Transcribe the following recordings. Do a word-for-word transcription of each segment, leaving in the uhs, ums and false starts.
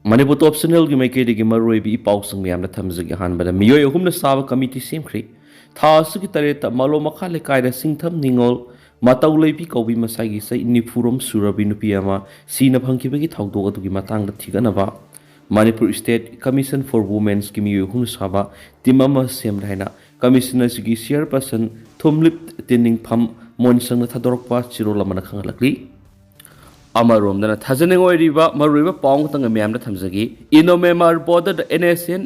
ꯃꯅꯤꯄꯨꯔ ꯇꯣꯞ ꯆꯦꯅꯦꯜꯒꯤ ꯃꯥꯏꯀꯩꯗꯒꯤ ꯃꯔꯨꯑꯣꯏꯕ ꯏ ꯄꯥꯎꯁꯤꯡ ꯃꯌꯥꯝꯗ ꯊꯝꯖꯒꯦ꯫ ꯑꯍꯥꯟꯕꯗ, ꯃꯤꯑꯣꯏ ꯑꯍꯨꯝꯅ ꯁꯥꯕ ꯀꯃꯤꯇꯤ ꯁꯦꯝꯈ꯭ꯔꯤ꯫ ꯊꯥ ꯑꯁꯤꯒꯤ ꯇꯔꯦꯠꯇ ꯃꯂꯣ ꯃꯈꯥ ꯂꯩꯀꯥꯏꯗ ꯁꯤꯡꯊꯝ ꯅꯤꯉꯣꯜ ꯃꯇꯧ ꯂꯩꯕꯤ ꯀꯧꯕꯤ ꯃꯁꯥꯒꯤ ꯆꯍꯤ ꯅꯤꯐꯨꯔꯣꯝ ꯁꯨꯔꯕꯤ ꯅꯨꯄꯤ ꯑꯃ ꯁꯤꯅ ꯐꯪꯈꯤꯕꯒꯤ ꯊꯧꯗꯣꯛ ꯑꯗꯨꯒꯤ ꯃꯇꯥꯡꯗ ꯊꯤꯒꯠꯅꯕ ꯃꯅꯤꯄꯨꯔ ꯏꯁꯇꯦꯠ ꯀꯃꯤꯁꯟ ꯐꯣꯔ ꯋꯨꯃꯦꯟꯁꯀꯤ ꯃꯤꯑꯣꯏ ꯑꯍꯨꯝꯅ ꯁꯥꯕ ꯇꯤꯝ ꯑꯃ ꯁꯦꯝꯂꯦ ꯍꯥꯏꯅ ꯀꯃꯤꯁꯟ ꯑꯁꯤꯒꯤ ꯆꯤꯌꯔꯄꯔꯁꯟ ꯊꯨꯝꯂꯤꯞ ꯇꯤꯅꯤꯡꯐꯝ ꯃꯣꯟꯁꯪꯅ ꯊꯥꯗꯣꯔꯛꯄ ꯆꯦꯔꯣꯜ ꯑꯃꯅ ꯈꯪꯍꯜꯂꯛꯂꯤ꯫ ꯑꯃꯔꯣꯝꯗꯅ ꯊꯥꯖꯅꯤꯡꯉꯥꯏ ꯑꯣꯏꯔꯤꯕ ꯃꯔꯨꯑꯣꯏꯕ ꯄꯥꯎ ꯑꯃꯈꯛꯇꯪ ꯃꯌꯥꯝꯗ ꯊꯝꯖꯒꯦ꯫ ꯏꯟꯗꯣ ꯃ꯭ꯌꯥꯟꯃꯥꯔ ꯕꯣꯔꯗꯔꯗ ꯑꯦꯟ ꯑꯦꯁ ꯑꯦꯟ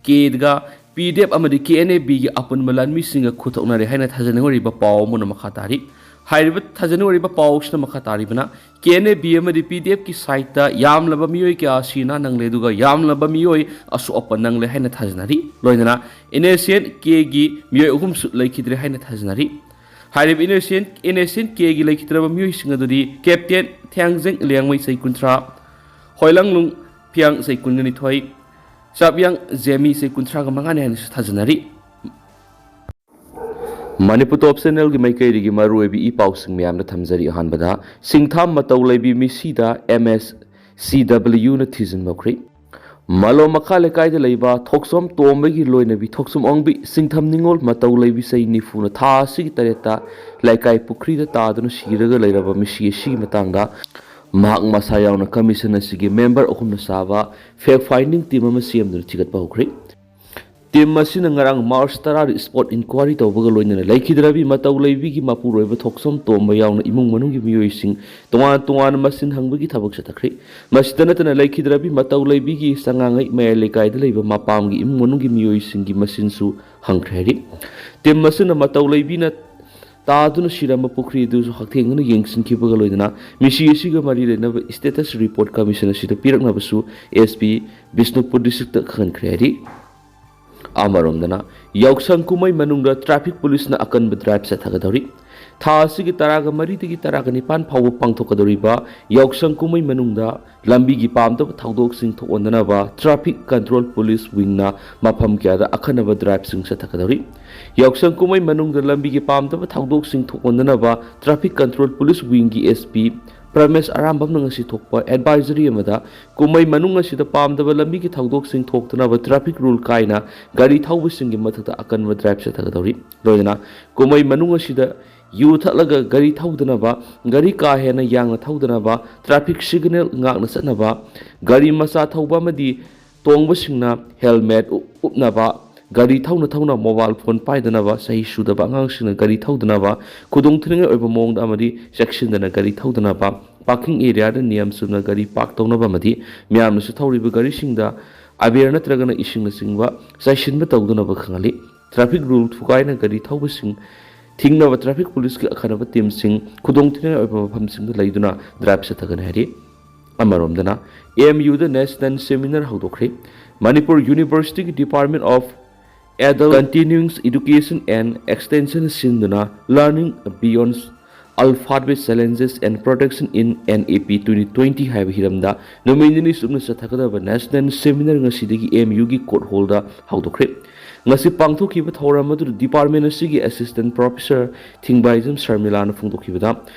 ꯀꯦꯒ ꯄꯤ ꯗꯤ ꯑꯦꯐ ꯑꯃꯗꯤ ꯀꯦ ꯑꯦꯟ ꯑꯦ ꯕꯤꯒꯤ ꯑꯄꯨꯟꯕ ꯂꯥꯟꯃꯤꯁꯤꯡꯒ ꯈꯨꯠꯊꯣꯛꯅꯔꯦ ꯍꯥꯏꯅ ꯊꯥꯖꯅꯤꯡꯉꯥꯏ ꯑꯣꯏꯔꯤꯕ ꯄꯥꯎ ꯑꯃꯅ ꯃꯈꯥ ꯇꯥꯔꯤ꯫ ꯍꯥꯏꯔꯤꯕ ꯊꯥꯖꯅꯤꯡꯉꯥꯏ ꯑꯣꯏꯔꯤꯕ ꯄꯥꯎ ꯑꯁꯤꯅ ꯃꯈꯥ ꯇꯥꯔꯤꯕꯅ, ꯀꯦ ꯑꯦꯟ ꯑꯦ ꯕꯤ ꯑꯃꯗꯤ ꯄꯤ ꯗꯤ ꯑꯦꯐꯀꯤ ꯁꯥꯏꯠꯇ ꯌꯥꯝꯂꯕ ꯃꯤꯑꯣꯏ ꯀꯌꯥ ꯁꯤꯅ ꯅꯪꯂꯦ, ꯑꯗꯨꯒ ꯌꯥꯝꯂꯕ ꯃꯤꯑꯣꯏ ꯑꯁꯣꯛ ꯑꯄꯟ ꯅꯪꯂꯦ ꯍꯥꯏꯅ ꯊꯥꯖꯅꯔꯤ꯫ ꯂꯣꯏꯅꯅ ꯑꯦꯟ ꯑꯦꯁ ꯑꯦꯟ ꯀꯦꯒꯤ ꯃꯤꯑꯣꯏ ꯑꯍꯨꯝꯁꯨ ꯂꯩꯈꯤꯗ꯭ꯔꯦ ꯍꯥꯏꯅ ꯊꯥꯖꯅꯔꯤ꯫ ꯍꯥꯏꯔꯤꯕ N S N, N S N ꯀꯦꯒꯤ ꯂꯩꯈꯤꯗ꯭ꯔꯕ ꯃꯤꯑꯣꯏꯁꯤꯡ ꯑꯗꯨꯗꯤ ꯀꯦꯞꯇꯦꯟ ꯊꯤꯌꯥꯡꯖꯦꯡ ꯂꯤꯌꯥꯡꯃꯩ ꯆꯍꯤ ꯀꯨꯟꯊ꯭ꯔꯥ, ꯍꯣꯏꯂꯪꯂꯨꯡ ꯐꯤꯌꯥꯡ ꯆꯍꯤ ꯀꯨꯟꯒ ꯅꯤꯊꯣꯏ, ꯆꯥꯞꯌꯥꯡ ꯖꯦꯃꯤ ꯆꯍꯤ ꯀꯨꯟꯊ꯭ꯔꯥꯒ ꯃꯉꯥꯅꯤ ꯍꯥꯏꯅꯁꯨ ꯊꯥꯖꯅꯔꯤ꯫ ꯃꯅꯤꯄꯨꯔ ꯇꯣꯞ ꯆꯦꯅꯦꯜꯒꯤ ꯃꯥꯏꯀꯩꯗꯒꯤ ꯃꯔꯨꯑꯣꯏꯕ ꯏ ꯄꯥꯎꯁꯤꯡ ꯃꯌꯥꯝꯗ ꯊꯝꯖꯔꯤ꯫ ꯑꯍꯥꯟꯕꯗ, ꯁꯤꯡꯊꯥꯝ ꯃꯇꯧ ꯂꯩꯕꯤ ꯃꯤꯁꯤꯗ ꯑꯦꯝ ꯑꯦꯁ ꯁꯤ ꯗꯕ꯭ꯂꯤꯌꯨꯅ ꯊꯤꯖꯤꯟꯕ ꯍꯧꯈ꯭ꯔꯦ꯫ ꯃꯂꯣ ꯃꯈꯥ ꯂꯩꯀꯥꯏꯗ ꯂꯩꯕ ꯊꯣꯛꯆꯣꯝ ꯇꯣꯝꯕꯒꯤ ꯂꯣꯏꯅꯕꯤ ꯊꯣꯛꯆꯣꯝ ꯑꯣꯡꯕꯤ ꯁꯤꯡꯊꯝ ꯅꯤꯉꯣꯜ ꯃꯇꯧ ꯂꯩꯕꯤ ꯆꯍꯤ ꯅꯤꯐꯨꯅ ꯊꯥ ꯑꯁꯤꯒꯤ ꯇꯔꯦꯠꯇ ꯂꯩꯀꯥꯏ ꯄꯨꯈ꯭ꯔꯤꯗ ꯇꯥꯗꯨꯅ ꯁꯤꯔꯒ ꯂꯩꯔꯕ ꯃꯤꯁꯤ ꯑꯁꯤꯒꯤ ꯃꯇꯥꯡꯗ ꯃꯍꯥꯛ ꯃꯁꯥ ꯌꯥꯎꯅ ꯀꯃꯤꯁꯟ ꯑꯁꯤꯒꯤ ꯃꯦꯝꯕꯔ ꯑꯍꯨꯝꯅ ꯁꯥꯕ ꯐꯦꯛ ꯐꯥꯏꯟꯗꯤꯡ ꯇꯤꯝ ꯑꯃ ꯁꯦꯝꯗꯨꯅ ꯊꯤꯒꯠꯄ ꯍꯧꯈ꯭ꯔꯦ꯫ ꯇꯤꯝ ꯑꯁꯤꯅ ꯉꯔꯥꯡ ꯃꯥꯔꯆ ꯇꯔꯥꯗ ꯏꯁꯄꯣꯠ ꯏꯟꯀ꯭ꯋꯥꯔꯤ ꯇꯧꯕꯒ ꯂꯣꯏꯅꯅ ꯂꯩꯈꯤꯗ꯭ꯔꯕꯤ ꯃꯇꯧ ꯂꯩꯕꯤꯒꯤ ꯃꯄꯨꯔꯣꯏꯕ ꯊꯣꯛꯆꯣꯝ ꯇꯣꯝꯕ ꯌꯥꯎꯅ ꯏꯃꯨꯡ ꯃꯅꯨꯡꯒꯤ ꯃꯤꯑꯣꯏꯁꯤꯡ ꯇꯣꯉꯥꯟ ꯇꯣꯉꯥꯟꯅ ꯃꯁꯤꯟ ꯍꯪꯕꯒꯤ ꯊꯕꯛ ꯆꯠꯊꯈ꯭ꯔꯦ꯫ ꯃꯁꯤꯇ ꯅꯠꯇꯅ ꯂꯩꯈꯤꯗ꯭ꯔꯕꯤ ꯃꯇꯧ ꯂꯩꯕꯤꯒꯤ ꯆꯉꯥꯡꯉꯩ ꯃꯌꯥꯏ ꯂꯩꯀꯥꯏꯗ ꯂꯩꯕ ꯃꯄꯥꯝꯒꯤ ꯏꯃꯨꯡ ꯃꯅꯨꯡꯒꯤ ꯃꯤꯑꯣꯏꯁꯤꯡꯒꯤ ꯃꯁꯤꯟꯁꯨ ꯍꯪꯈ꯭ꯔꯦ ꯍꯥꯏꯔꯤ꯫ ꯇꯤꯝ ꯑꯁꯤꯅ ꯃꯇꯧ ꯂꯩꯕꯤꯅ ꯇꯥꯗꯨꯅ ꯁꯤꯔꯝꯕ ꯄꯨꯈ꯭ꯔꯤ ꯑꯗꯨꯁꯨ ꯍꯛꯊꯦꯡꯅꯅ ꯌꯦꯡꯁꯤꯟꯈꯤꯕꯒ ꯂꯣꯏꯅꯅ ꯃꯤꯁꯤ ꯑꯁꯤꯒ ꯃꯔꯤ ꯂꯩꯅꯕ ꯁ꯭ꯇꯦꯇꯁ ꯔꯤꯄꯣꯔꯠ ꯀꯃꯤꯁꯟ ꯑꯁꯤꯗ ꯄꯤꯔꯛꯅꯕꯁꯨ ꯑꯦꯁ ꯄꯤ ꯕꯤꯁꯅꯨꯄꯨꯔ ꯗꯤꯁꯇ꯭ꯔꯤꯛꯇ ꯈꯪꯍꯟꯈ꯭ꯔꯦ ꯍꯥꯏꯔꯤ꯫ ꯑꯃꯔꯣꯝꯗꯅ, ꯌꯥꯎꯁꯪ ꯀꯨꯝꯍꯩ ꯃꯅꯨꯡꯗ ꯇ꯭ꯔꯥꯐꯤꯛ ꯄꯨꯂꯤꯁꯅ ꯑꯀꯟꯕ ꯗ꯭ꯔꯥꯏꯚ ꯆꯠꯊꯒꯗꯧꯔꯤ꯫ ꯊꯥ ꯑꯁꯤꯒꯤ ꯇꯔꯥꯒ ꯃꯔꯤꯗꯒꯤ ꯇꯔꯥꯒ ꯅꯤꯄꯥꯟ ꯐꯥꯎꯕ ꯄꯥꯡꯊꯣꯛꯀꯗꯧꯔꯤꯕ ꯌꯥꯎꯁꯪ ꯀꯨꯝꯍꯩ ꯃꯅꯨꯡꯗ ꯂꯝꯕꯤꯒꯤ ꯄꯥꯝꯗꯕ ꯊꯧꯗꯣꯛꯁꯤꯡ ꯊꯣꯛꯍꯟꯗꯅꯕ ꯇ꯭ꯔꯥꯐꯤꯛ ꯀꯟꯇ꯭ꯔꯣꯜ ꯄꯨꯂꯤꯁ ꯋꯤꯡꯅ ꯃꯐꯝ ꯀꯌꯥꯗ ꯑꯈꯟꯅꯕ ꯗ꯭ꯔꯥꯏꯚꯁꯤꯡ ꯆꯠꯊꯒꯗꯧꯔꯤ꯫ ꯌꯥꯎꯁꯪ ꯀꯨꯝꯍꯩ ꯃꯅꯨꯡꯗ ꯂꯝꯕꯤꯒꯤ ꯄꯥꯝꯗꯕ ꯊꯧꯗꯣꯛꯁꯤꯡ ꯊꯣꯛꯍꯟꯗꯅꯕ ꯇ꯭ꯔꯥꯐꯤꯛ ꯀꯟꯇ꯭ꯔꯣꯜ ꯄꯨꯂꯤꯁ ꯋꯤꯡꯒꯤ ꯑꯦꯁ ꯄꯤ ꯄ꯭ꯔꯃꯦꯁ ꯑꯔꯥꯝꯕꯝꯅ ꯉꯁꯤ ꯊꯣꯛꯄ ꯑꯦꯗꯚꯥꯏꯖꯔꯤ ꯑꯃꯗ ꯀꯨꯝꯍꯩ ꯃꯅꯨꯡ ꯑꯁꯤꯗ ꯄꯥꯝꯗꯕ ꯂꯝꯕꯤꯒꯤ ꯊꯧꯗꯣꯛꯁꯤꯡ ꯊꯣꯛꯇꯅꯕ ꯇ꯭ꯔꯥꯐꯤꯛ ꯔꯨꯜ ꯀꯥꯏꯅ ꯒꯥꯔꯤ ꯊꯧꯕꯁꯤꯡꯒꯤ ꯃꯊꯛꯇ ꯑꯀꯟꯕ ꯗ꯭ꯔꯥꯏꯕ ꯆꯠꯊꯒꯗꯧꯔꯤ꯫ ꯂꯣꯏꯅꯅ ꯀꯨꯝꯍꯩ ꯃꯅꯨꯡ ꯑꯁꯤꯗ ꯌꯨ ꯊꯛꯂꯒ ꯒꯥꯔꯤ ꯊꯧꯗꯅꯕ, ꯒꯥꯔꯤ ꯀꯥ ꯍꯦꯟꯅ ꯌꯥꯡꯅ ꯊꯧꯗꯅꯕ, ꯇ꯭ꯔꯥꯐꯤꯛ ꯁꯤꯒꯅꯦꯜ ꯉꯥꯛꯅ ꯆꯠꯅꯕ, ꯒꯥꯔꯤ ꯃꯆꯥ ꯊꯧꯕ ꯑꯃꯗꯤ ꯇꯣꯡꯕꯁꯤꯡꯅ ꯍꯦꯜꯃꯦꯠ ꯎꯞꯅꯕ, ꯒꯥꯔꯤ ꯊꯧꯅ ꯊꯧꯅ ꯃꯣꯕꯥꯏꯜ ꯐꯣꯟ ꯄꯥꯏꯗꯅꯕ, ꯆꯍꯤ ꯁꯨꯗꯕ ꯑꯉꯥꯡꯁꯤꯡꯅ ꯒꯥꯔꯤ ꯊꯧꯗꯅꯕ, ꯈꯨꯗꯣꯡꯊꯤꯅꯤꯡꯉꯥꯏ ꯑꯣꯏꯕ ꯃꯑꯣꯡꯗ ꯑꯃꯗꯤ ꯆꯦꯛꯁꯤꯟꯗꯅ ꯒꯥꯔꯤ ꯊꯧꯗꯅꯕ, ꯄꯥꯔꯀꯤꯡ ꯑꯦꯔꯤꯌꯥꯗ ꯅꯤꯌꯝ ꯆꯨꯝꯅ ꯒꯥꯔꯤ ꯄꯥꯔꯛ ꯇꯧꯅꯕ ꯑꯃꯗꯤ ꯃꯤꯌꯥꯝꯅꯁꯨ ꯊꯧꯔꯤꯕ ꯒꯥꯔꯤꯁꯤꯡꯗ ꯑꯕꯦꯔ ꯅꯠꯇ꯭ꯔꯒꯅ ꯏꯁꯤꯡꯅꯆꯤꯡꯕ ꯆꯥꯏꯁꯤꯟꯕ ꯇꯧꯗꯅꯕ ꯈꯪꯍꯜꯂꯤ꯫ ꯇ꯭ꯔꯥꯐꯤꯛ ꯔꯨꯜ ꯊꯨꯒꯥꯏꯅ ꯒꯥꯔꯤ ꯊꯧꯕꯁꯤꯡ ꯊꯤꯡꯅꯕ ꯇ꯭ꯔꯥꯐꯤꯛ ꯄꯨꯂꯤꯁꯀꯤ ꯑꯈꯟꯅꯕ ꯇꯤꯝꯁꯤꯡ ꯈꯨꯗꯣꯡꯊꯤꯅꯤꯡꯉꯥꯏ ꯑꯣꯏꯕ ꯃꯐꯝꯁꯤꯡꯗ ꯂꯩꯗꯨꯅ ꯗ꯭ꯔꯥꯏꯕ ꯆꯠꯊꯒꯅꯤ ꯍꯥꯏꯔꯤ꯫ ꯑꯃꯔꯣꯝꯗꯅ, ꯑꯦꯝ ꯌꯨꯗ ꯅꯦꯁꯅꯦꯜ ꯁꯦꯃꯤꯅꯥꯔ ꯍꯧꯗꯣꯛꯈ꯭ꯔꯦ꯫ ꯃꯅꯤꯄꯨꯔ ꯌꯨꯅꯤꯚꯔꯁꯤꯇꯤꯒꯤ Department of Adult Continuing Education and Extension ꯁꯤꯟꯗꯨꯅ Learning Beyond Alphabet Challenges and Protection in N A P twenty twenty ꯍꯥꯏꯕ ꯍꯤꯔꯝꯗ ꯅꯨꯃꯤꯠ ꯅꯤꯅꯤ ꯆꯨꯞꯅ ꯆꯠꯊꯒꯗꯕ ꯅꯦꯁꯅꯦꯜ ꯁꯦꯃꯤꯅꯥꯔ ꯉꯁꯤꯗꯒꯤ ꯑꯦꯝ ꯌꯨꯒꯤ ꯀꯣꯔꯠ ꯍꯣꯜꯗ ꯍꯧꯗꯣꯛꯈ꯭ꯔꯦ꯫ ꯉꯁꯤ ꯄꯥꯡꯊꯣꯛꯈꯤꯕ ꯊꯧꯔꯝ ꯑꯗꯨꯗ ꯗꯤꯄꯥꯔꯠꯃꯦꯟ ꯑꯁꯤꯒꯤ ꯑꯦꯁꯤꯁꯇꯦꯟ ꯄ꯭ꯔꯣꯐꯦꯁꯔ ꯊꯤꯡꯕꯥꯏꯖꯝ ꯁꯔꯃꯤꯂꯥꯅ ꯐꯣꯡꯗꯣꯛꯈꯤꯕꯗ,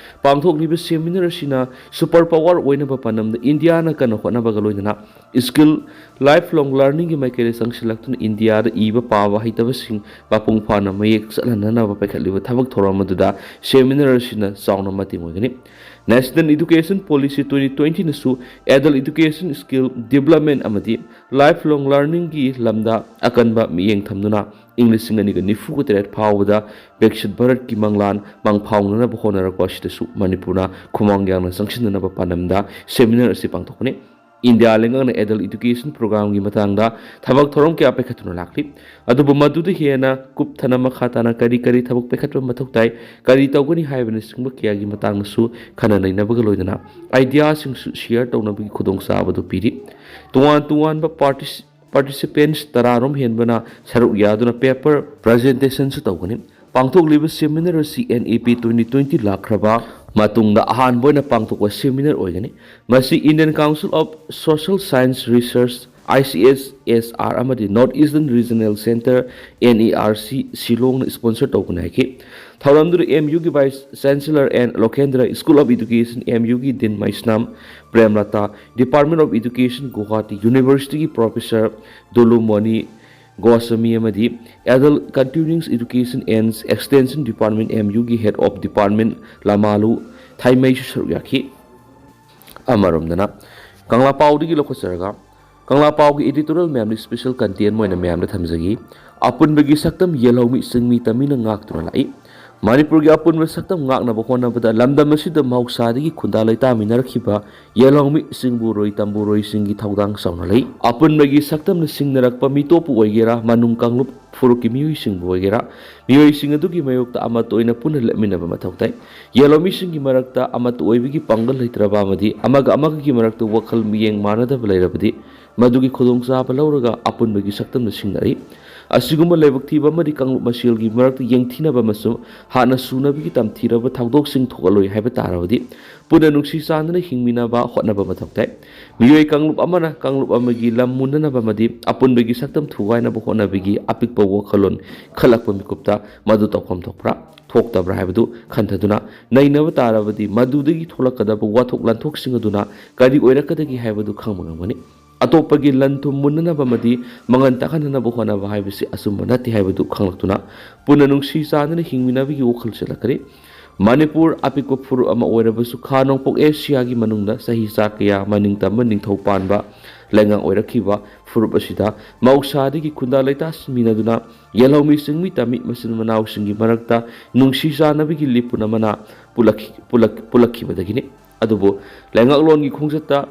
ꯄꯥꯡꯊꯣꯛꯂꯤꯕ ꯁꯦꯃꯤꯅꯥꯔ ꯑꯁꯤꯅ ꯁꯨꯄꯔ ꯄꯥꯋꯔ ꯑꯣꯏꯅꯕ ꯄꯥꯟꯗꯝꯗ ꯏꯟꯗꯤꯌꯥꯅ ꯀꯟꯅ ꯍꯣꯠꯅꯕꯒ ꯂꯣꯏꯅꯅ ꯁ꯭ꯀꯤꯜ ꯂꯥꯏꯐ ꯂꯣꯡ ꯂꯔꯅꯤꯡꯒꯤ ꯃꯥꯏꯀꯩꯗ ꯆꯪꯁꯤꯜꯂꯛꯇꯨꯅ ꯏꯟꯗꯤꯌꯥꯗ ꯏꯕ ꯄꯥꯕ ꯍꯩꯇꯕꯁꯤꯡ ꯃꯄꯨꯡ ꯐꯥꯅ ꯃꯌꯦꯛ ꯆꯠꯍꯟꯅꯅꯕ ꯄꯥꯏꯈꯠꯂꯤꯕ ꯊꯕꯛ ꯊꯧꯔꯝ ꯑꯗꯨꯗ ꯁꯦꯃꯤꯅꯥꯔ ꯑꯁꯤꯅ ꯆꯥꯎꯅ ꯃꯇꯦꯡ ꯑꯣꯏꯒꯅꯤ꯫ National Education Policy twenty twenty ꯅꯁꯨ adult education, skill development ꯑꯃꯗꯤ life long learning ꯒꯤ ꯂꯝꯗ ꯑꯀꯟꯕ ꯃꯤꯠꯌꯦꯡ ꯊꯝꯗꯨꯅ ꯏꯪ ꯂꯤꯁꯤꯡ ꯑꯅꯤꯒ ꯅꯤꯐꯨꯒ ꯇꯔꯦꯠ ꯐꯥꯎꯕꯗ ꯕꯤꯛꯁꯤꯠ ꯚꯥꯔꯠꯀꯤ ꯃꯪꯂꯥꯟ ꯃꯪꯐꯥꯎꯅꯅꯕ ꯍꯣꯠꯅꯔꯛꯄ ꯑꯁꯤꯗꯁꯨ ꯃꯅꯤꯄꯨꯔꯅ ꯈꯨꯃꯥꯡ ꯌꯥꯡꯅ ꯆꯪꯁꯤꯟꯅꯅꯕ ꯄꯥꯟꯗꯝꯗ ꯁꯦꯃꯤꯅꯥꯔ ꯑꯁꯤ ꯄꯥꯡꯊꯣꯛꯀꯅꯤ꯫ ꯏꯟꯗꯤꯌꯥ ꯂꯩꯉꯥꯛꯅ adult education program ꯒꯤ ꯃꯇꯥꯡꯗ ꯊꯕꯛ ꯊꯧꯔꯝ ꯀꯌꯥ ꯄꯥꯏꯈꯠꯇꯨꯅ ꯂꯥꯛꯂꯤ꯫ ꯑꯗꯨꯕꯨ ꯃꯗꯨꯗ ꯍꯦꯟꯅ ꯀꯨꯞꯊꯅ ꯃꯈꯥ ꯇꯥꯅ ꯀꯔꯤ ꯀꯔꯤ ꯊꯕꯛ ꯄꯥꯏꯈꯠꯄ ꯃꯊꯧ ꯇꯥꯏ, ꯀꯔꯤ ꯇꯧꯒꯅꯤ ꯍꯥꯏꯕꯅꯆꯤꯡꯕ ꯀꯌꯥꯒꯤ ꯃꯇꯥꯡꯗꯁꯨ ꯈꯟꯅ ꯅꯩꯅꯕꯒ ꯂꯣꯏꯅꯅ ꯑꯥꯏꯗꯤꯌꯥꯁꯤꯡꯁꯨ ꯁꯤꯌꯔ ꯇꯧꯅꯕꯒꯤ ꯈꯨꯗꯣꯡꯆꯥꯕ ꯑꯗꯨ ꯄꯤꯔꯤ꯫ ꯇꯣꯉꯥꯟ ꯇꯣꯉꯥꯟꯕ ꯄꯥꯔꯇꯤꯁ-, ꯄꯥꯔꯇꯤꯁꯤꯄꯦꯟꯠꯁ ꯇꯔꯥꯔꯣꯝ ꯍꯦꯟꯕꯅ ꯁꯔꯨꯛ ꯌꯥꯗꯨꯅ ꯄꯦꯄꯔ ꯄ꯭ꯔꯖꯦꯟꯇꯦꯁꯟꯁꯨ ꯇꯧꯒꯅꯤ꯫ ꯄꯥꯡꯊꯣꯛꯂꯤꯕ ꯁꯦꯃꯤꯅꯥꯔ ꯑꯁꯤ N A P twenty twenty ꯂꯥꯛꯈ꯭ꯔꯕ ꯃꯇꯨꯡꯗ ꯑꯍꯥꯟꯕ ꯑꯣꯏꯅ ꯄꯥꯡꯊꯣꯛꯄ ꯁꯦꯃꯤꯅꯥꯔ ꯑꯣꯏꯒꯅꯤ꯫ ꯃꯁꯤ Indian Council of Social Science Research, I C S S R, ꯑꯃꯗꯤ North Eastern Regional Centre, N E R C, ꯁꯤꯂꯣꯡꯅ ꯏꯁꯄꯣꯟꯁꯔ ꯇꯧꯒꯅꯤ ꯍꯥꯏꯈꯤ꯫ ꯊꯧꯔꯝꯗꯨꯗ ꯑꯦꯝ ꯌꯨꯒꯤ Vice Chancellor N Lokendra, School of Education, M ꯌꯨꯒꯤ Dean Meisnam Premlata, Department of Education, Guwahati University ꯒꯤ Professor Dolumoni Goswami ꯑꯃꯗꯤ Adult Continuing Education and Extension Department, ꯑꯦꯝ ꯌꯨꯒꯤ Head of Department ꯂꯃꯥꯂꯨ ꯊꯥꯏꯃꯩꯁꯨ ꯁꯔꯨꯛ ꯌꯥꯈꯤ꯫ ꯑꯃꯔꯣꯝꯗꯅ ꯀꯪꯂꯥ ꯄꯥꯎꯗꯒꯤ ꯂꯧꯈꯠꯆꯔꯒ, ꯀꯪꯂꯥ ꯄꯥꯎꯒꯤ editorial ꯃꯌꯥꯝꯗꯤ special content ꯑꯣꯏꯅ ꯃꯌꯥꯝꯗ ꯊꯝꯖꯒꯦ꯫ ꯑꯄꯨꯟꯕꯒꯤ ꯁꯛꯇꯝ ꯌꯦꯜꯍꯧꯃꯤ ꯆꯤꯡꯃꯤ ꯇꯝꯃꯤꯅ ꯉꯥꯛꯇꯨꯅ ꯂꯥꯛꯏ꯫ ꯃꯅꯤꯄꯨꯔꯒꯤ ꯑꯄꯨꯟꯕ ꯁꯛꯇꯝ ꯉꯥꯛꯅꯕ ꯍꯣꯠꯅꯕꯗ ꯂꯝꯗꯝ ꯑꯁꯤꯗ ꯃꯍꯧꯁꯥꯗꯒꯤ ꯈꯨꯟꯗꯥ ꯂꯩꯇꯥꯃꯤꯟꯅꯔꯛꯈꯤꯕ ꯌꯦꯜꯍꯧꯃꯤ ꯆꯤꯡꯕꯨꯔꯣꯏ ꯇꯝꯕꯨꯔꯣꯏꯁꯤꯡꯒꯤ ꯊꯧꯗꯥꯡ ꯆꯥꯎꯅ ꯂꯩ꯫ ꯑꯄꯨꯟꯕꯒꯤ ꯁꯛꯇꯝꯅ ꯁꯤꯡꯅꯔꯛꯄ ꯃꯤꯇꯣꯞꯄꯨ ꯑꯣꯏꯒꯦꯔꯥ, ꯃꯅꯨꯡ ꯀꯥꯡꯂꯨꯞ ꯐꯨꯔꯨꯞꯀꯤ ꯃꯤꯑꯣꯏꯁꯤꯡꯕꯨ ꯑꯣꯏꯒꯦꯔꯥ, ꯃꯤꯑꯣꯏꯁꯤꯡ ꯑꯗꯨꯒꯤ ꯃꯥꯌꯣꯛꯇ ꯑꯃꯠꯇ ꯑꯣꯏꯅ ꯄꯨꯟꯅ ꯂꯦꯞꯃꯤꯟꯅꯕ ꯃꯊꯧ ꯇꯥꯏ꯫ ꯌꯦꯜꯍꯧꯃꯤꯁꯤꯡꯒꯤ ꯃꯔꯛꯇ ꯑꯃꯠꯇ ꯑꯣꯏꯕꯒꯤ ꯄꯥꯡꯒꯜ ꯂꯩꯇ꯭ꯔꯕ ꯑꯃꯗꯤ ꯑꯃꯒ ꯑꯃꯒꯒꯤ ꯃꯔꯛꯇ ꯋꯥꯈꯜ ꯃꯤꯠꯌꯦꯡ ꯃꯥꯟꯅꯗꯕ ꯂꯩꯔꯕꯗꯤ, ꯃꯗꯨꯒꯤ ꯈꯨꯗꯣꯡꯆꯥꯕ ꯂꯧꯔꯒ ꯑꯄꯨꯟꯕꯒꯤ ꯁꯛꯇꯝꯗ ꯁꯤꯡꯅꯔꯤ꯫ ꯑꯁꯤꯒꯨꯝꯕ ꯂꯥꯏꯕꯛ ꯊꯤꯕ ꯑꯃꯗꯤ ꯀꯥꯡꯂꯨꯞ ꯃꯁꯦꯜꯒꯤ ꯃꯔꯛꯇ ꯌꯦꯡꯊꯤꯅꯕ ꯑꯃꯁꯨꯡ ꯍꯥꯟꯅ ꯁꯨꯅꯕꯒꯤ ꯇꯝꯊꯤꯔꯕ ꯊꯧꯗꯣꯛꯁꯤꯡ ꯊꯣꯛꯍꯜꯂꯣꯏ ꯍꯥꯏꯕ ꯇꯥꯔꯕꯗꯤ, ꯄꯨꯟꯅ ꯅꯨꯡꯁꯤ ꯆꯥꯟꯅꯅ ꯍꯤꯡꯃꯤꯟꯅꯕ ꯍꯣꯠꯅꯕ ꯃꯊꯧ ꯇꯥꯏ꯫ ꯃꯤꯑꯣꯏ ꯀꯥꯡꯂꯨꯞ ꯑꯃꯅ ꯀꯥꯡꯂꯨꯞ ꯑꯃꯒꯤ ꯂꯝ ꯃꯨꯟꯅꯅꯕ ꯑꯃꯗꯤ ꯑꯄꯨꯟꯕꯒꯤ ꯁꯛꯇꯝ ꯊꯨꯒꯥꯏꯅꯕ ꯍꯣꯠꯅꯕꯒꯤ ꯑꯄꯤꯛꯄ ꯋꯥꯈꯜꯂꯣꯟ ꯈꯜꯂꯛꯄ ꯃꯤꯀꯨꯞꯇ ꯃꯗꯨ ꯇꯧꯐꯝ ꯊꯣꯛꯄ꯭ꯔꯥ, ꯊꯣꯛꯇꯕ꯭ꯔꯥ ꯍꯥꯏꯕꯗꯨ ꯈꯟꯊꯗꯨꯅ ꯅꯩꯅꯕ ꯇꯥꯔꯕꯗꯤ, ꯃꯗꯨꯗꯒꯤ ꯊꯣꯛꯂꯛꯀꯗꯕ ꯋꯥꯊꯣꯛ ꯂꯥꯟꯊꯣꯛꯁꯤꯡ ꯑꯗꯨꯅ ꯀꯔꯤ ꯑꯣꯏꯔꯛꯀꯗꯒꯦ ꯍꯥꯏꯕꯗꯨ ꯈꯪꯕ ꯉꯝꯒꯅꯤ꯫ ꯑꯇꯣꯞꯄꯒꯤ ꯂꯟ ꯊꯨꯝ ꯃꯨꯟꯅꯅꯕ ꯑꯃꯗꯤ ꯃꯥꯡꯍꯟ ꯇꯥꯛꯍꯟꯅꯅꯕ ꯍꯣꯠꯅꯕ ꯍꯥꯏꯕꯁꯤ ꯑꯆꯨꯝꯕ ꯅꯠꯇꯦ ꯍꯥꯏꯕꯗꯨ ꯈꯪꯂꯛꯇꯨꯅ, ꯄꯨꯟꯅ ꯅꯨꯡꯁꯤ ꯆꯥꯟꯅꯅ ꯍꯤꯡꯃꯤꯟꯅꯕꯒꯤ ꯋꯥꯈꯜ ꯆꯦꯜꯂꯛꯀꯅꯤ꯫ ꯃꯅꯤꯄꯨꯔ ꯑꯄꯤꯛꯄ ꯐꯨꯔꯨꯞ ꯑꯃ ꯑꯣꯏꯔꯕꯁꯨ, ꯈꯥ ꯅꯣꯡꯄꯣꯛ ꯑꯦꯁꯤꯌꯥꯒꯤ ꯃꯅꯨꯡꯗ ꯆꯍꯤ ꯆꯥ ꯀꯌꯥ ꯃꯅꯤꯡ ꯇꯝꯕ ꯅꯤꯡꯊꯧ ꯄꯥꯟꯕ ꯂꯩꯉꯥꯛ ꯑꯣꯏꯔꯛꯈꯤꯕ ꯐꯨꯔꯨꯞ ꯑꯁꯤꯗ ꯃꯍꯧꯁꯥꯗꯒꯤ ꯈꯨꯟꯗꯥ ꯂꯩꯇꯥꯁꯤꯟꯃꯤꯟꯅꯗꯨꯅ ꯌꯦꯜꯍꯧꯃꯤ ꯆꯤꯡꯃꯤ ꯇꯝꯃꯤ ꯃꯆꯤꯟ ꯃꯅꯥꯎꯁꯤꯡꯒꯤ ꯃꯔꯛꯇ ꯅꯨꯡꯁꯤ ꯆꯥꯟꯅꯕꯒꯤ ꯂꯤꯄꯨꯟ ꯑꯃꯅ ꯄꯨꯂꯛꯈꯤ-, ꯄꯨꯂꯛ-, ꯄꯨꯂꯛꯈꯤꯕꯗꯒꯤꯅꯤ꯫ ꯑꯗꯨꯕꯨ ꯂꯩꯉꯥꯛꯂꯣꯟꯒꯤ ꯈꯣꯡꯆꯠꯇ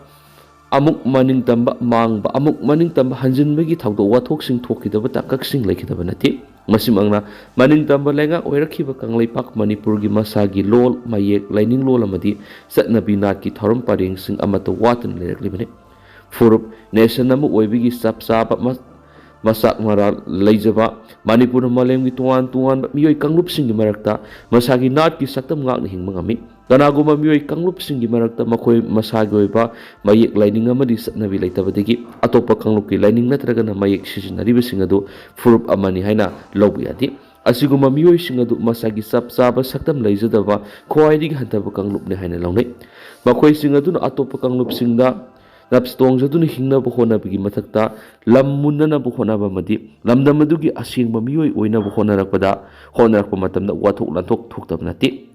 ꯑꯃꯨꯛ ꯃꯅꯤꯡ ꯇꯝꯕ ꯃꯥꯡꯕ, ꯑꯃꯨꯛ ꯃꯅꯤꯡ ꯇꯝꯕ ꯍꯟꯖꯤꯟꯕꯒꯤ ꯊꯧꯗꯣꯛ ꯋꯥꯊꯣꯛꯁꯤꯡ ꯊꯣꯛꯈꯤꯗꯕ ꯇꯥꯡꯀꯛꯁꯤꯡ ꯂꯩꯈꯤꯗꯕ ꯅꯠꯇꯦ꯫ ꯃꯁꯤꯃꯛꯅ ꯃꯅꯤꯡ ꯇꯝꯕ ꯂꯩꯉꯥꯛ ꯑꯣꯏꯔꯛꯈꯤꯕ ꯀꯪꯂꯩꯄꯥꯛ ꯃꯅꯤꯄꯨꯔꯒꯤ ꯃꯁꯥꯒꯤ ꯂꯣꯜ, ꯃꯌꯦꯛ, ꯂꯥꯏꯅꯤꯡꯂꯣꯜ ꯑꯃꯗꯤ ꯆꯠꯅꯕꯤ ꯅꯥꯠꯀꯤ ꯊꯧꯔꯝ ꯄꯔꯦꯡꯁꯤꯡ ꯑꯃꯠꯇ ꯋꯥꯠꯇꯅ ꯂꯩꯔꯛꯂꯤꯕꯅꯤ꯫ ꯐꯨꯔꯨꯞ, nation ꯑꯃ ꯑꯣꯏꯕꯒꯤ ꯆꯞ ꯆꯥꯕ ꯃ-, ꯃꯆꯥꯛ ꯃꯔꯥꯜ ꯂꯩꯖꯕ ꯃꯅꯤꯄꯨꯔꯅ ꯃꯥꯂꯦꯝꯒꯤ ꯇꯣꯉꯥꯟ ꯇꯣꯉꯥꯟꯕ ꯃꯤꯑꯣꯏ ꯀꯥꯡꯂꯨꯞꯁꯤꯡꯒꯤ ꯃꯔꯛꯇ ꯃꯁꯥꯒꯤ ꯅꯥꯠꯀꯤ ꯁꯛꯇꯝ ꯉꯥꯛꯅ ꯍꯤꯡꯕ ꯉꯝꯃꯤ꯫ ꯀꯅꯥꯒꯨꯝꯕ ꯃꯤꯑꯣꯏ ꯀꯥꯡꯂꯨꯞꯁꯤꯡꯒꯤ ꯃꯔꯛꯇ ꯃꯈꯣꯏ ꯃꯁꯥꯒꯤ ꯑꯣꯏꯕ ꯃꯌꯦꯛ ꯂꯥꯏꯅꯤꯡ ꯑꯃꯗꯤ ꯆꯠꯅꯕꯤ ꯂꯩꯇꯕꯗꯒꯤ ꯑꯇꯣꯞꯄ ꯀꯥꯡꯂꯨꯞꯀꯤ ꯂꯥꯏꯅꯤꯡ ꯅꯠꯇ꯭ꯔꯒꯅ ꯃꯌꯦꯛ ꯁꯤꯖꯤꯟꯅꯔꯤꯕꯁꯤꯡ ꯑꯗꯨ ꯐꯨꯔꯨꯞ ꯑꯃꯅꯤ ꯍꯥꯏꯅ ꯂꯧꯕ ꯌꯥꯗꯦ꯫ ꯑꯁꯤꯒꯨꯝꯕ ꯃꯤꯑꯣꯏꯁꯤꯡ ꯑꯗꯨ ꯃꯁꯥꯒꯤ ꯆꯞ ꯆꯥꯕ ꯁꯛꯇꯝ ꯂꯩꯖꯗꯕ ꯈ꯭ꯋꯥꯏꯗꯒꯤ ꯍꯟꯊꯕ ꯀꯥꯡꯂꯨꯞꯅꯤ ꯍꯥꯏꯅ ꯂꯧꯅꯩ꯫ ꯃꯈꯣꯏꯁꯤꯡ ꯑꯗꯨꯅ ꯑꯇꯣꯞꯄ ꯀꯥꯡꯂꯨꯞꯁꯤꯡꯗ ꯅꯞꯁ ꯇꯣꯡꯖꯗꯨꯅ ꯍꯤꯡꯅꯕ ꯍꯣꯠꯅꯕꯒꯤ ꯃꯊꯛꯇ, ꯂꯝ ꯃꯨꯟꯅꯅꯕ ꯍꯣꯠꯅꯕ ꯑꯃꯗꯤ ꯂꯝꯗꯝ ꯑꯗꯨꯒꯤ ꯑꯁꯦꯡꯕ ꯃꯤꯑꯣꯏ ꯑꯣꯏꯅꯕ ꯍꯣꯠꯅꯔꯛꯄꯗ, ꯍꯣꯠꯅꯔꯛꯄ ꯃꯇꯝꯗ ꯋꯥꯊꯣꯛ ꯂꯥꯟꯊꯣꯛ ꯊꯣꯛꯇꯕ ꯅꯠꯇꯦ꯫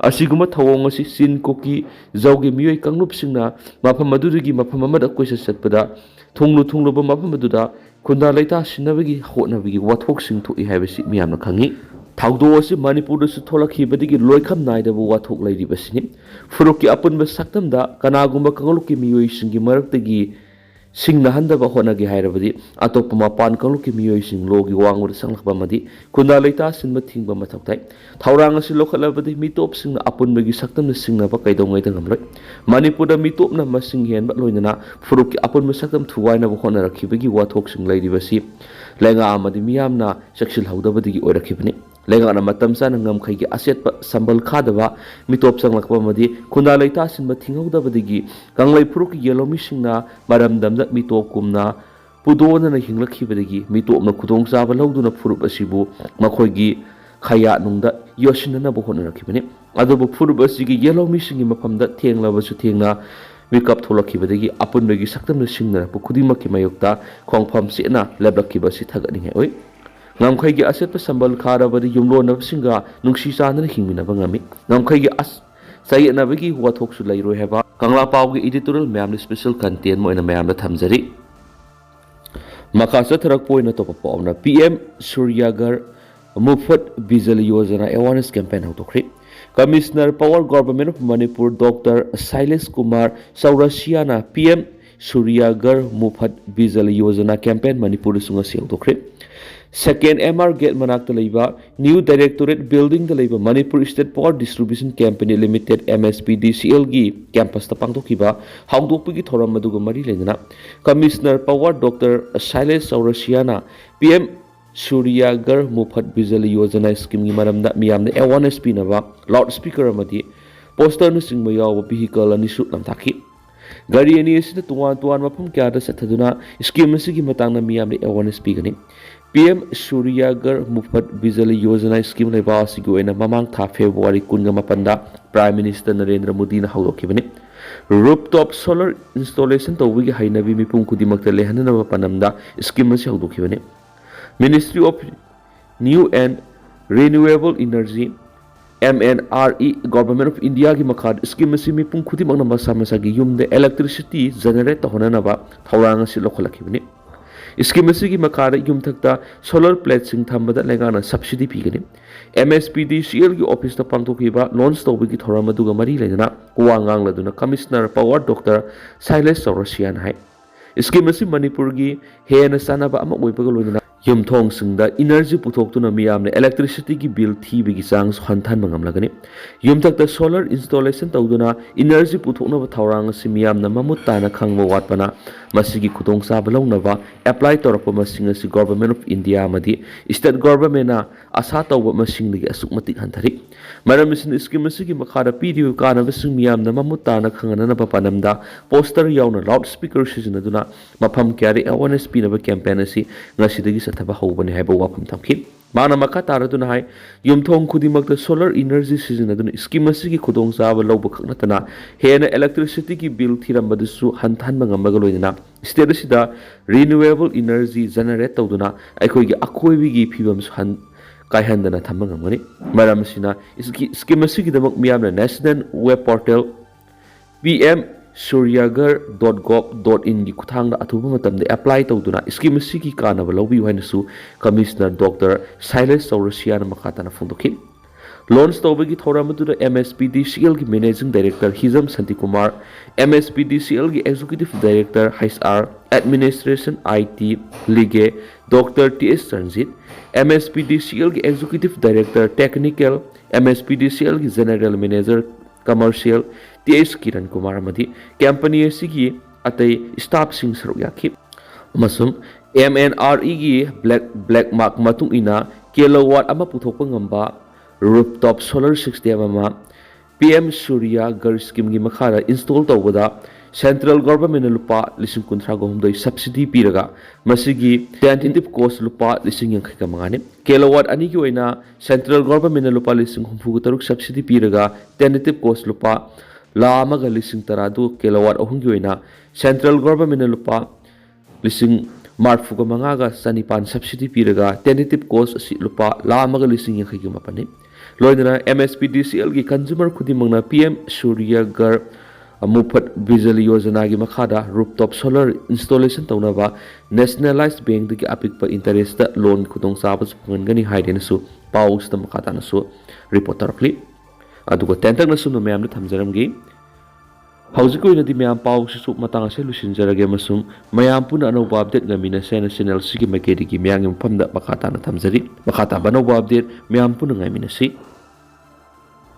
ꯑꯁꯤꯒꯨꯝꯕ ꯊꯧꯑꯣꯡ ꯑꯁꯤ ꯆꯤꯟ, ꯀꯨꯀꯤ, ꯖꯧꯒꯤ ꯃꯤꯑꯣꯏ ꯀꯥꯡꯂꯨꯞꯁꯤꯡꯅ ꯃꯐꯝ ꯑꯗꯨꯗꯒꯤ ꯃꯐꯝ ꯑꯃꯗ ꯀꯣꯏꯆꯠ ꯆꯠꯄꯗ, ꯊꯨꯡꯂꯨ ꯊꯨꯡꯂꯨꯕ ꯃꯐꯝ ꯑꯗꯨꯗ ꯈꯨꯟꯗꯥ ꯂꯩꯇꯥꯁꯤꯟꯅꯕꯒꯤ ꯍꯣꯠꯅꯕꯒꯤ ꯋꯥꯊꯣꯛꯁꯤꯡ ꯊꯣꯛꯏ ꯍꯥꯏꯕꯁꯤ ꯃꯤꯌꯥꯝꯅ ꯈꯪꯏ꯫ ꯊꯧꯗꯣꯛ ꯑꯁꯤ ꯃꯅꯤꯄꯨꯔꯗꯁꯨ ꯊꯣꯛꯂꯛꯈꯤꯕꯗꯒꯤ ꯂꯣꯏꯈꯝ ꯅꯥꯏꯗꯕ ꯋꯥꯊꯣꯛ ꯂꯩꯔꯤꯕꯁꯤꯅꯤ꯫ ꯐꯨꯔꯨꯞꯀꯤ ꯑꯄꯨꯟꯕ ꯁꯛꯇꯝꯗ ꯀꯅꯥꯒꯨꯝꯕ ꯀꯥꯡꯂꯨꯞꯀꯤ ꯃꯤꯑꯣꯏꯁꯤꯡꯒꯤ ꯃꯔꯛꯇꯒꯤ ꯁꯤꯡꯅꯍꯟꯗꯕ ꯍꯣꯠꯅꯒꯦ ꯍꯥꯏꯔꯕꯗꯤ, ꯑꯇꯣꯞꯄ ꯃꯄꯥꯟ ꯀꯥꯡꯂꯨꯞꯀꯤ ꯃꯤꯑꯣꯏꯁꯤꯡ ꯂꯣꯒꯤ ꯋꯥꯡꯃꯗ ꯆꯪꯂꯛꯄ ꯑꯃꯗꯤ ꯈꯨꯟꯗꯥ ꯂꯩꯇꯥꯁꯤꯟꯕ ꯊꯤꯡꯕ ꯃꯊꯧ ꯇꯥꯏ꯫ ꯊꯧꯔꯥꯡ ꯑꯁꯤ ꯂꯧꯈꯠꯂꯕꯗꯤ ꯃꯤꯇꯣꯞꯁꯤꯡꯅ ꯑꯄꯨꯟꯕꯒꯤ ꯁꯛꯇꯝꯅ ꯁꯤꯡꯅꯕ ꯀꯩꯗꯧꯉꯩꯗ ꯉꯝꯂꯣꯏ꯫ ꯃꯅꯤꯄꯨꯔꯗ ꯃꯤꯇꯣꯞꯅ ꯃꯁꯤꯡ ꯍꯦꯟꯕ, ꯂꯣꯏꯅꯅ ꯐꯨꯔꯨꯞꯀꯤ ꯑꯄꯨꯟꯕ ꯁꯛꯇꯝ ꯊꯨꯒꯥꯏꯅꯕ ꯍꯣꯠꯅꯔꯛꯈꯤꯕꯒꯤ ꯋꯥꯊꯣꯛꯁꯤꯡ ꯂꯩꯔꯤꯕꯁꯤ ꯂꯩꯉꯥꯛ ꯑꯃꯗꯤ ꯃꯤꯌꯥꯝꯅ ꯆꯦꯛꯁꯤꯜꯍꯧꯗꯕꯗꯒꯤ ꯑꯣꯏꯔꯛꯈꯤꯕꯅꯤ꯫ ꯂꯩꯉꯥꯛꯅ ꯃꯇꯝ ꯆꯥꯅ ꯉꯝꯈꯩꯒꯤ ꯑꯆꯦꯠꯄ ꯁꯝꯕꯜ ꯈꯥꯗꯕ, ꯃꯤꯇꯣꯞ ꯆꯪꯂꯛꯄ ꯑꯃꯗꯤ ꯈꯨꯟꯗꯥ ꯂꯩꯇꯥꯁꯤꯟꯕ ꯊꯤꯡꯍꯧꯗꯕꯗꯒꯤ ꯀꯪꯂꯩ ꯐꯨꯔꯨꯞꯀꯤ ꯌꯦꯜꯍꯧꯃꯤꯁꯤꯡꯅ ꯃꯔꯝꯗꯝꯗ ꯃꯤꯇꯣꯞ ꯀꯨꯝꯅ ꯄꯨꯗꯣꯟꯅꯅ ꯍꯤꯡꯂꯛꯈꯤꯕꯗꯒꯤ ꯃꯤꯇꯣꯞꯅ ꯈꯨꯗꯣꯡꯆꯥꯕ ꯂꯧꯗꯨꯅ ꯐꯨꯔꯨꯞ ꯑꯁꯤꯕꯨ ꯃꯈꯣꯏꯒꯤ ꯈꯌꯥꯠꯅꯨꯡꯗ ꯌꯣꯠꯁꯤꯟꯅꯅꯕ ꯍꯣꯠꯅꯔꯛꯈꯤꯕꯅꯤ꯫ ꯑꯗꯨꯕꯨ ꯐꯨꯔꯨꯞ ꯑꯁꯤꯒꯤ ꯌꯦꯜꯍꯧꯃꯤꯁꯤꯡꯒꯤ ꯃꯐꯝꯗ ꯊꯦꯡꯂꯕꯁꯨ ꯊꯦꯡꯅ ꯃꯤꯀꯞ ꯊꯣꯛꯂꯛꯈꯤꯕꯗꯒꯤ ꯑꯄꯨꯟꯕꯒꯤ ꯁꯛꯇꯝꯅ ꯁꯤꯡꯅꯔꯛꯄ ꯈꯨꯗꯤꯡꯃꯛꯀꯤ ꯃꯥꯌꯣꯛꯇ ꯈꯣꯡꯐꯝ ꯆꯦꯠꯅ ꯂꯦꯞꯂꯛꯈꯤꯕ ꯑꯁꯤ ꯊꯥꯒꯠꯅꯤꯡꯉꯥꯏ ꯑꯣꯏ꯫ ꯉꯝꯈꯩꯒꯤ ꯑꯆꯦꯠꯄ ꯁꯝꯕꯜ ꯈꯥꯔꯕꯗꯤ ꯌꯨꯝꯂꯣꯟꯅꯕꯁꯤꯡꯒ ꯅꯨꯡꯁꯤ ꯆꯥꯟꯅꯅ ꯍꯤꯡꯃꯤꯟꯅꯕ ꯉꯝꯃꯤ꯫ ꯉꯝꯈꯩꯒꯤ ꯑꯁ-, ꯆꯌꯦꯠꯅꯕꯒꯤ ꯋꯥꯊꯣꯛꯁꯨ ꯂꯩꯔꯣꯏ ꯍꯥꯏꯕ ꯀꯪꯂꯥ ꯄꯥꯎꯒꯤ editorial ꯃꯌꯥꯝꯅ special content ꯑꯃ ꯑꯣꯏꯅ ꯃꯌꯥꯝꯗ ꯊꯝꯖꯔꯤ꯫ ꯃꯈꯥ ꯆꯠꯊꯔꯛꯄ ꯑꯣꯏꯅ ꯑꯇꯣꯞꯄ ꯄꯥꯎ ꯑꯃꯅ, P M Suryaghar Muft Bijli Yojana awareness campaign ꯍꯧꯗꯣꯛꯈ꯭ꯔꯦ꯫ Commissioner Power, Government of Manipur, doctor Shailesh Kumar ꯆꯧꯔꯁꯤꯌꯥꯅ P M Suryaghar Muft Bijli Yojana campaign ꯃꯅꯤꯄꯨꯔꯗꯁꯨ ꯉꯁꯤ ꯍꯧꯗꯣꯛꯈ꯭ꯔꯦ꯫ Second M R gate ꯃꯅꯥꯛꯇ ꯂꯩꯕ New Directorate Buildingꯗ ꯂꯩꯕ Manipur State Power Distribution Company Limited, M S P D C L ꯒꯤ campusꯇ ꯄꯥꯡꯊꯣꯛꯈꯤꯕ ꯍꯧꯗꯣꯛꯄꯒꯤ ꯊꯧꯔꯝ ꯑꯗꯨꯒ ꯃꯔꯤ ꯂꯩꯅꯅ Commissioner Power ꯗꯣꯛꯇꯔ ꯁꯥꯏꯂꯦꯁ ꯆꯧꯔꯁꯤꯌꯥꯅ ꯄꯤ ꯑꯦꯝ ꯁꯨꯔꯌꯥꯒꯔ ꯃꯨꯐꯠ ꯕꯤꯖꯂꯤ ꯌꯣꯖꯅꯥ schemeꯒꯤ ꯃꯔꯝꯗ ꯃꯤꯌꯥꯝꯗ awareness ꯄꯤꯅꯕ loudspeaker ꯑꯃꯗꯤ posterꯅꯆꯤꯡꯕ ꯌꯥꯎꯕ vehicle ꯑꯅꯤꯁꯨ ꯂꯝꯊꯥꯈꯤ꯫ ꯒꯥꯔꯤ ꯑꯅꯤ ꯑꯁꯤꯅ ꯇꯣꯉꯥꯟ ꯇꯣꯉꯥꯟꯕ ꯃꯐꯝ ꯀꯌꯥꯗ ꯆꯠꯊꯗꯨꯅ scheme ꯑꯁꯤꯒꯤ ꯃꯇꯥꯡꯗ ꯃꯤꯌꯥꯝꯗ awareness ꯄꯤꯒꯅꯤ꯫ ꯄꯤ ꯑꯦꯝ ꯁꯨꯔꯌꯥꯒꯔ ꯃꯨꯐꯠ ꯕꯤꯖꯂꯤ ꯌꯣꯖꯅꯥ ꯁ꯭ꯀꯤꯝ ꯂꯩꯕꯥꯛ ꯑꯁꯤꯒꯤ ꯑꯣꯏꯅ ꯃꯃꯥꯡ ꯊꯥ ꯐꯦꯕ꯭ꯔꯨꯋꯥꯔꯤ ꯀꯨꯟꯒ ꯃꯥꯄꯟꯗ Prime Minister ꯅꯔꯦꯟꯗ꯭ꯔ ꯃꯣꯗꯤꯅ ꯍꯧꯗꯣꯛꯈꯤꯕꯅꯤ꯫ Rooftop solar installation ꯇꯧꯕꯒꯤ ꯍꯩꯅꯕꯤ ꯃꯤꯄꯨꯝ ꯈꯨꯗꯤꯡꯃꯛꯇ ꯂꯩꯍꯟꯅꯅꯕ ꯄꯥꯟꯗꯝꯗ ꯁ꯭ꯀꯤꯝ ꯑꯁꯤ ꯍꯧꯗꯣꯛꯈꯤꯕꯅꯤ꯫ Ministry of New and Renewable Energy, M N R E, Government of Indiaꯒꯤ ꯃꯈꯥꯗ ꯁ꯭ꯀꯤꯝ ꯑꯁꯤ ꯃꯤꯄꯨꯝ ꯈꯨꯗꯤꯡꯃꯛꯅ ꯃꯁꯥ ꯃꯁꯥꯒꯤ ꯌꯨꯝꯗ electricity generate ꯇꯧꯍꯟꯅꯅꯕ ꯊꯧꯔꯥꯡ ꯑꯁꯤ ꯂꯧꯈꯠꯂꯛꯈꯤꯕꯅꯤ꯫ ꯁ꯭ꯀꯤꯝ ꯑꯁꯤꯒꯤ ꯃꯈꯥꯗ ꯌꯨꯝꯊꯛꯇ solar plateꯁꯤꯡ ꯊꯝꯕꯗ ꯂꯩꯉꯥꯛꯅ subsidy ꯄꯤꯒꯅꯤ꯫ M S P D C Lꯒꯤ officeꯇ ꯄꯥꯡꯊꯣꯛꯈꯤꯕ launch ꯇꯧꯕꯒꯤ ꯊꯧꯔꯝ ꯑꯗꯨꯒ ꯃꯔꯤ ꯂꯩꯅꯅ ꯋꯥ ꯉꯥꯡꯂꯗꯨꯅ Commissioner Power Doctor ꯁꯥꯏꯂꯦꯁ ꯆꯧꯔꯁꯤꯌꯥꯅ ꯍꯥꯏ, ꯁ꯭ꯀꯤꯝ ꯑꯁꯤ ꯃꯅꯤꯄꯨꯔꯒꯤ ꯍꯦꯟꯅ ꯆꯥꯟꯅꯕ ꯑꯃ ꯑꯣꯏꯕꯒ ꯂꯣꯏꯅꯅ ꯌꯨꯝꯊꯣꯡꯁꯤꯡꯗ energy ꯄꯨꯊꯣꯛꯇꯨꯅ ꯃꯤꯌꯥꯝꯅ electricityꯒꯤ bill ꯊꯤꯕꯒꯤ ꯆꯥꯡꯁꯨ ꯍꯟꯊꯍꯟꯕ ꯉꯝꯂꯒꯅꯤ꯫ ꯌꯨꯝꯊꯛꯇ solar installation ꯇꯧꯗꯨꯅ energy ꯄꯨꯊꯣꯛꯅꯕ ꯊꯧꯔꯥꯡ ꯑꯁꯤ ꯃꯤꯌꯥꯝꯅ ꯃꯃꯨꯠ ꯇꯥꯅ ꯈꯪꯕ ꯋꯥꯠꯄꯅ ꯃꯁꯤꯒꯤ ꯈꯨꯗꯣꯡꯆꯥꯕ ꯂꯧꯅꯕ apply ꯇꯧꯔꯛꯄ ꯃꯁꯤꯡ ꯑꯁꯤ Government of India ꯑꯃꯗꯤ state governmentꯅ ꯑꯁꯥ ꯇꯧꯕ ꯃꯁꯤꯡꯗꯒꯤ ꯑꯁꯨꯛ ꯃꯇꯤꯛ ꯍꯟꯊꯔꯤ꯫ ꯃꯔꯝ ꯑꯁꯤꯅ ꯁ꯭ꯀꯤꯝ ꯑꯁꯤꯒꯤ ꯃꯈꯥꯗ ꯄꯤꯔꯤꯕ ꯀꯥꯟꯅꯕꯁꯤꯡ ꯃꯤꯌꯥꯝꯅ ꯃꯃꯨꯠ ꯇꯥꯅ ꯈꯪꯍꯟꯅꯅꯕ ꯄꯥꯟꯗꯝꯗ poster ꯌꯥꯎꯅ loudspeaker ꯁꯤꯖꯤꯟꯅꯗꯨꯅ ꯃꯐꯝ ꯀꯌꯥꯗ awareness ꯄꯤꯅꯕ campaign ꯑꯁꯤ ꯉꯁꯤꯗꯒꯤ ꯆꯠꯊꯕ ꯍꯧꯕꯅꯤ ꯍꯥꯏꯕ ꯋꯥꯐꯝ ꯊꯝꯈꯤ꯫ ꯃꯥꯅ ꯃꯈꯥ ꯇꯥꯔꯗꯨꯅ ꯍꯥꯏ, ꯌꯨꯝꯊꯣꯡ ꯈꯨꯗꯤꯡꯃꯛꯇ solar energy ꯁꯤꯖꯤꯟꯅꯗꯨꯅ ꯁ꯭ꯀꯤꯝ ꯑꯁꯤꯒꯤ ꯈꯨꯗꯣꯡꯆꯥꯕ ꯂꯧꯕ ꯈꯛ ꯅꯠꯇꯅ ꯍꯦꯟꯅ electricityꯒꯤ bill ꯊꯤꯔꯝꯕꯗꯁꯨ ꯍꯟꯊꯍꯟꯕ ꯉꯝꯕꯒ ꯂꯣꯏꯅꯅ state ꯑꯁꯤꯗ renewable energy generate ꯇꯧꯗꯨꯅ ꯑꯩꯈꯣꯏꯒꯤ ꯑꯀꯣꯏꯕꯒꯤ ꯐꯤꯕꯝꯁꯨ ꯍꯟ-, ꯀꯥꯏꯍꯟꯗꯅ ꯊꯝꯕ ꯉꯝꯒꯅꯤ꯫ ꯃꯔꯝ ꯑꯁꯤꯅ ꯁ꯭ꯀꯤ-, ꯁ꯭ꯀꯤꯝ ꯑꯁꯤꯒꯤꯗꯃꯛ ꯃꯤꯌꯥꯝꯅ National Web Portal P M Suryaghar dot gov dot inꯒꯤ ꯈꯨꯠꯊꯥꯡꯗ ꯑꯊꯨꯕ ꯃꯇꯝꯗ apply ꯇꯧꯗꯨꯅ ꯁ꯭ꯀꯤꯝ ꯑꯁꯤꯒꯤ ꯀꯥꯟꯅꯕ ꯂꯧꯕꯤꯌꯨ ꯍꯥꯏꯅꯁꯨ Commissioner Doctor ꯁꯥꯏꯂꯦꯁ ꯆꯧꯔꯁꯤꯌꯥꯅ ꯃꯈꯥ ꯇꯥꯅ ꯐꯣꯡꯗꯣꯛꯈꯤ꯫ Launch ꯇꯧꯕꯒꯤ ꯊꯧꯔꯝ ꯑꯗꯨꯗ M S P D C Lꯒꯤ Managing Director Hijam Shantikumar, M S P D C Lꯒꯤ Executive Director H R, Administration, I T, Legal, Doctor T S ꯆꯔꯟꯖꯤꯠ, M S P D C Lꯒꯤ Executive Director Technical, M S P D C Lꯒꯤ General Manager Commercial, T H Kiran Kumar ꯑꯃꯗꯤ company ꯑꯁꯤꯒꯤ ꯑꯇꯩ staffꯁꯤꯡ ꯁꯔꯨꯛ ꯌꯥꯈꯤ꯫ ꯑꯃꯁꯨꯡ M N R Eꯒꯤ black, black mark ꯃꯇꯨꯡ ꯏꯟꯅ kilowatt ꯑꯃ ꯄꯨꯊꯣꯛꯄ ꯉꯝꯕ rooftop solar system ꯑꯃ P M Surya Ghar schemeꯒꯤ ꯃꯈꯥꯗ install ꯇꯧꯕꯗ Central Governmentꯅ ꯂꯨꯄꯥ ꯂꯤꯁꯤꯡ ꯀꯨꯟꯊ꯭ꯔꯥꯒ ꯍꯨꯝꯗꯣꯏ subsidy ꯄꯤꯔꯒ ꯃꯁꯤꯒꯤ tentative cost ꯂꯨꯄꯥ ꯂꯤꯁꯤꯡ ꯌꯥꯡꯈꯩꯒ ꯃꯉꯥꯅꯤ꯫ Kilowatt ꯑꯅꯤꯒꯤ ꯑꯣꯏꯅ Central Governmentꯅ ꯂꯨꯄꯥ ꯂꯤꯁꯤꯡ ꯍꯨꯝꯐꯨꯒ ꯇꯔꯨꯛ subsidy ꯄꯤꯔꯒ tentative cost ꯂꯨꯄꯥ ꯂꯥꯈ ꯑꯃꯒ ꯂꯤꯁꯤꯡ ꯇꯔꯥ, ꯑꯗꯨꯒ Kilowatt ꯑꯍꯨꯝꯒꯤ ꯑꯣꯏꯅ Central Governmentꯅ ꯂꯨꯄꯥ ꯂꯤꯁꯤꯡ ꯃꯔꯤꯐꯨꯒ ꯃꯉꯥꯒ ꯆꯅꯤꯄꯥꯟ subsidy ꯄꯤꯔꯒ tentative cost ꯑꯁꯤ ꯂꯨꯄꯥ ꯂꯥꯈ ꯑꯃꯒ ꯂꯤꯁꯤꯡ ꯌꯥꯡꯈꯩꯒ ꯃꯥꯄꯟꯅꯤ꯫ ꯂꯣꯏꯅꯅ MSPDCLꯒꯤ consumer ꯈꯨꯗꯤꯡꯃꯛꯅ PM Surya Ghar Mufat Bijli Yojanagi ꯃꯈꯥꯗ rooftop solar installation ꯇꯧꯅꯕ nationalized bankꯗꯒꯤ ꯑꯄꯤꯛꯄ interestꯇ loan ꯈꯨꯗꯣꯡꯆꯥꯕꯁꯨ ꯐꯪꯍꯟꯒꯅꯤ ꯍꯥꯏꯗꯦꯅꯁꯨ ꯄꯥꯎꯁꯤꯗ ꯃꯈꯥ ꯇꯥꯅꯁꯨ report ꯇꯧꯔꯛꯂꯤ꯫ ꯑꯗꯨꯒ ꯇꯦꯟꯇꯛꯅ ꯁꯨꯝꯅ ꯃꯌꯥꯝꯗ ꯊꯝꯖꯔꯝꯒꯦ꯫ ꯍꯧꯖꯤꯛꯀꯤ ꯑꯣꯏꯅꯗꯤ ꯃꯌꯥꯝ ꯄꯥꯎꯁꯤꯁꯨ ꯃꯇꯥꯡ ꯑꯁꯤꯗ ꯂꯣꯏꯁꯤꯟꯖꯔꯒꯦ ꯑꯃꯁꯨꯡ ꯃꯌꯥꯝ ꯄꯨꯟꯅ ꯑꯅꯧꯕ update ꯉꯥꯏꯃꯤꯟꯅꯁꯦ ꯍꯥꯏꯅ channel ꯑꯁꯤꯒꯤ ꯃꯥꯏꯀꯩꯗꯒꯤ ꯃꯌꯥꯝꯒꯤ ꯃꯐꯝꯗ ꯃꯈꯥ ꯇꯥꯅ ꯊꯝꯖꯔꯤ꯫ ꯃꯈꯥ ꯇꯥꯕ ꯑꯅꯧꯕ update ꯃꯌꯥꯝ ꯄꯨꯟꯅ ꯉꯥꯏꯃꯤꯟꯅꯁꯤ꯫